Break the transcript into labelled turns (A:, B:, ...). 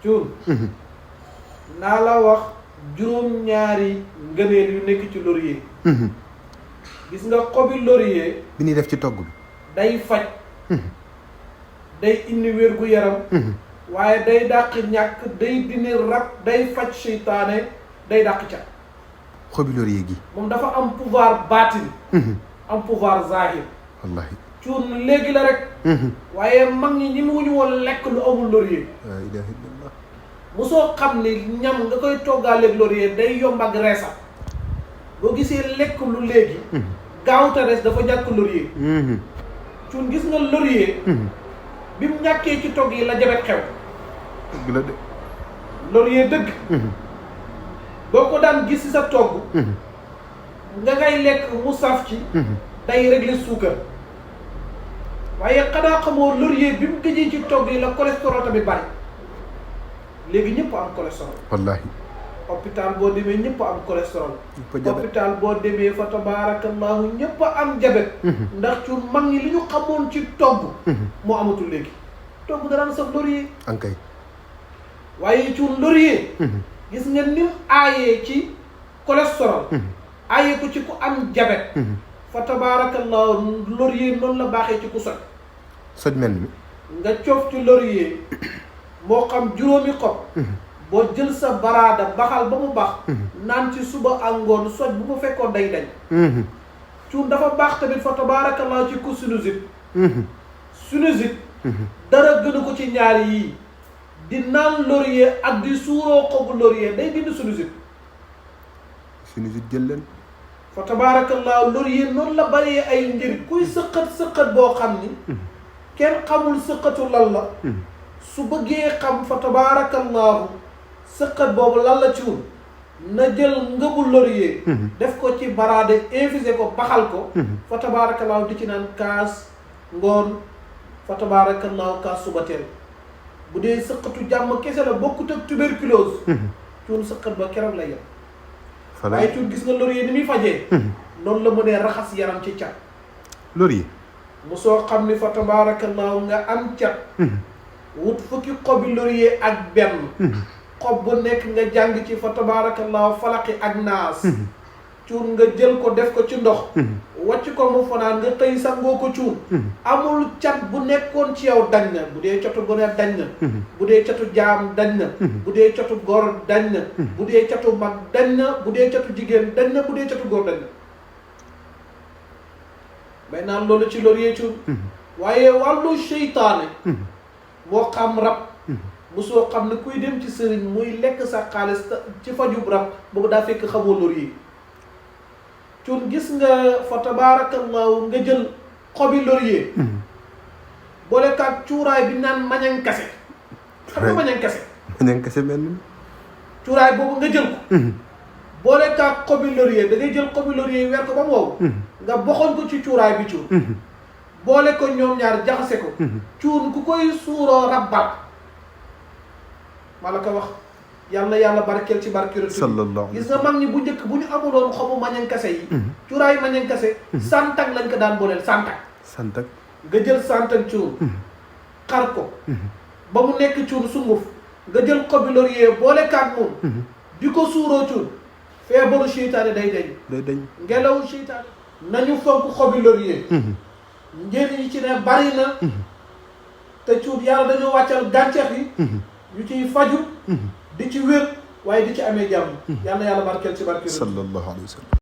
A: cuun naa la wax juróom-ñaari ngëneel yu nekk ci laurier. gis nga xobi laurier
B: bi ñuy def ci togg bi.
A: day faj. day indi wér gu yaram. waaye day dàq ñàkk day dindi rab day faj seytaane day dàq cat.
B: xobi laurier gi.
A: moom dafa am pouvoir baatin. am pouvoir zahir.
B: wallahi.
A: cuun léegi la rek. waaye mag ñi ñi mu ñu woon lekk lu amul laurier.
B: la ilaha illallah.
A: mosoo xam ni ñam nga koy toggaaleeg laurier day yomb ak reesa boo gisee lekk lu léegi. gaaw te res dafa ñàkk laurier. cuun gis nga laurier. bi mu ñàkkee ci togg yi la jabet xew.
B: dëgg la de.
A: laurier dëgg. boo ko daan gis ci sa togg. nga ngay lekk mu saf ci. day régler suukar. waaye xanaa xamoo laurier bi mu gëjee ci togg yi la cholestérol tamit bari léegi ñëpp am cholestérol.
B: wallahi.
A: hôpital boo demee ñëpp am cholestérol.
B: ñëpp a jabet.
A: hôpital boo demee fa tabarakallahu ñëpp am jabet. ndax ci mag ñi li ñu xamoon ci togg. moo amatul léegi. togg danaan saf laurier.
B: ankay.
A: waaye ci laurier. gis nga ni mu aayee ci cholestérol. aayee ko ci ku am jabet. fa tabarakallahu laurier noonu la baaxee ci ku soj.
B: soj mel ni.
A: nga coof ci laurier moo xam juróomi xob. boo jël sa baraada baxal ba mu baax. naan ci suba ak ngoon soj bu mu fekkoon day dañ. cuun dafa baax tamit fa tabarakallahu ci ku sinusite. sinusite. dara gënu ko ci ñaar yii di naan laurier ak di suuroo xobu laurier day dindi sinusite.
B: sinusite jël leen.
A: fa tabaarakallaahu laurier noonu la bëree ay njëriñ kuy sëqat boo xam ni kenn xamul sëqatu lan la su bëggee xam fa tabaarakallaahu sëqat boobu lan la ci wul na jël ngëbu laurier def ko ci baraade infusé ko baxal ko fa tabaarakallaahu di ci naan kaas ngoon fa tabaarakallaahu kaas suba teel bu dee sëqatu jàmm kese la bokkut ak tuberculose cuun sëqat ba keroog lay yem waaye cuun gis nga laurier ni muy fajee noonu la mënee raxas yaram ci cat
B: laurier
A: mosoo xam ni fa tabaarakallaahu nga am cat wut fukki xobi laurier ak benn xob bu nekk nga jàng ci fa tabaarakallaahu falaqi ak naas cuun nga jël ko def ko ci ndox wàcc ko mu fanaan nga xëy sangoo ko cuun amul cat bu nekkoon ci yow dañ na bu dee catu gone dañ na bu dee catu jaam dañ na bu dee catu góor dañ na bu dee catu mag dañ na bu dee catu jigéen dañ na bu dee catu góor dañ na may naan loolu ci laurier cuun waaye wàllu seytaane moo xam rab mosoo xam ne kuy dem ci sëriñ muy lekk sa xaalis ci fajub rab boobu daa fekk xamoo laurier cuun gis nga fa tabaarakallaahu nga jël xobi laurier boole kaag cuuraay bi naan mañang kase xam nga mañang kase
B: mañang kase mel ni
A: cuuraay boobu nga jël ko boole kaag xobi laurier da ngay jël xobi laurier weer ko ba mu wow nga boxoon ko ci cuuraay bi cuun boole ko ñoom ñaar jaxase ko cuun ku koy suuroo rabbat maa la ko wax yàlla barkeel ci barkeelu
B: sallallahu
A: gis nga mag ñi bu njëkk bu ñu amuloon xobu mañang kase yi cuuraay mañang kase santak lañ ko daan booleel santak nga jël santak cuun xar ko ba mu nekk cuun sunguf nga jël xobi laurier boole kaag moom di ko suuroo cuun feebaru seytaane day dañ ngelaw seytaane nañu fonk xobi laurier njëriñ yi ci ne bari na te cuun yàlla dañoo wàccal gàncax yi ñu ciy faju di ci wér waaye di ci amee jàmm yàlla barkeel ci barkeel
B: sallallahu alayhi wa sallam